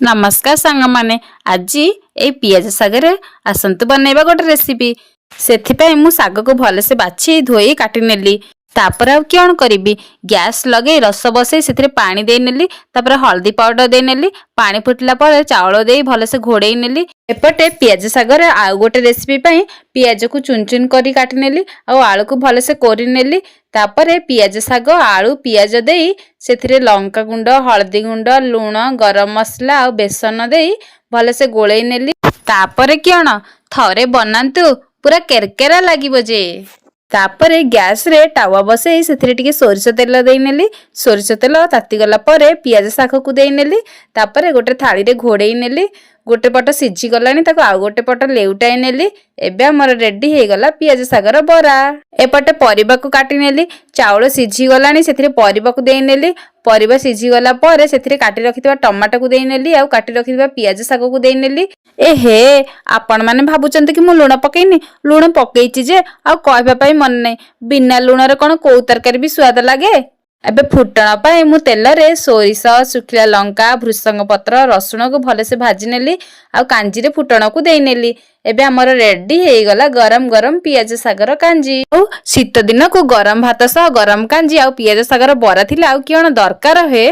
ନମସ୍କାର ସାଙ୍ଗମାନେ, ଆଜି ଏଇ ପିଆଜ ଶାଗରେ ଆସନ୍ତୁ ବନେଇବା ଗୋଟେ ରେସିପି। ସେଥିପାଇଁ ମୁଁ ଶାଗକୁ ଭଲସେ ବାଛି ଧୋଇ କାଟି ନେଲି। ତାପରେ ଆଉ କ'ଣ କରିବି, ଗ୍ୟାସ୍ ଲଗେଇ ରସ ବସେଇ ସେଥିରେ ପାଣି ଦେଇନେଲି। ତାପରେ ହଳଦୀ ପାଉଡର ଦେଇନେଲି। ପାଣି ଫୁଟିଲା ପରେ ଚାଉଳ ଦେଇ ଭଲସେ ଘୋଡ଼େଇ ନେଲି। ଏପଟେ ପିଆଜ ଶାଗରେ ଆଉ ଗୋଟେ ରେସିପି ପାଇଁ ପିଆଜକୁ ଚୁନ ଚୁନ କରି କାଟିନେଲି ଆଉ ଆଳୁକୁ ଭଲସେ କୋରି ନେଲି। ତାପରେ ପିଆଜ ଶାଗ, ଆଳୁ, ପିଆଜ ଦେଇ ସେଥିରେ ଲଙ୍କା ଗୁଣ୍ଡ, ହଳଦୀ ଗୁଣ୍ଡ, ଲୁଣ, ଗରମ ମସଲା ଆଉ ବେସନ ଦେଇ ଭଲସେ ଗୋଳେଇ ନେଲି। ତାପରେ କ'ଣ, ଥରେ ବନାନ୍ତୁ, ପୁରା କେରକେରା ଲାଗିବ ଯେ। ତାପରେ ଗ୍ୟାସରେ ତାୱା ବସେଇ ସେଥିରେ ଟିକେ ସୋରିଷ ତେଲ ଦେଇନେଲି। ସୋରିଷ ତେଲ ତାତିଗଲା ପରେ ପିଆଜ ଶାଗକୁ ଦେଇନେଲି। ତାପରେ ଗୋଟେ ଥାଳିରେ ଘୋଡ଼େଇ ନେଲି। ଗୋଟେ ପଟ ସିଝିଗଲାଣି, ତାକୁ ଆଉ ଗୋଟେ ପଟ ଲେଉଟାଇ ନେଲି। ଏବେ ଆମର ରେଡି ହେଇଗଲା ପିଆଜ ଶାଗର ବରା। ଏପଟେ ପରିବାକୁ କାଟି ନେଲି। ଚାଉଳ ସିଝିଗଲାଣି, ସେଥିରେ ପରିବାକୁ ଦେଇନେଲି। ପରିବା ସିଝିଗଲା ପରେ ସେଥିରେ କାଟି ରଖିଥିବା ଟମାଟୋକୁ ଦେଇନେଲି ଆଉ କାଟି ରଖିଥିବା ପିଆଜ ଶାଗକୁ ଦେଇନେଲି। ଏ ହେ, ଆପଣମାନେ ଭାବୁଛନ୍ତି କି ମୁଁ ଲୁଣ ପକେଇନି। ଲୁଣ ପକେଇଛି ଯେ, ଆଉ କହିବା ପାଇଁ ମନେ ନାହିଁ। ବିନା ଲୁଣରେ କଣ କୋଉ ତରକାରୀ ବି ସ୍ୱାଦ ଲାଗେ? ଏବେ ଫୁଟଣ ପାଇଁ ମୁଁ ତେଲରେ ସୋରିଷ, ଶୁଖିଲା ଲଙ୍କା, ଭୃସଙ୍ଗ ପତ୍ର, ରସୁଣକୁ ଭଲସେ ଭାଜି ନେଲି ଆଉ କାଞ୍ଜିରେ ଫୁଟଣକୁ ଦେଇନେଲି। ଏବେ ଆମର ରେଡି ହେଇଗଲା ଗରମ ଗରମ ପିଆଜ ଶାଗର କାଞ୍ଜି। ଆଉ ଶୀତ ଦିନକୁ ଗରମ ଭାତ ସହ ଗରମ କାଞ୍ଜି ଆଉ ପିଆଜ ଶାଗର ବରା ଥିଲେ ଆଉ କଣ ଦରକାର ହେ?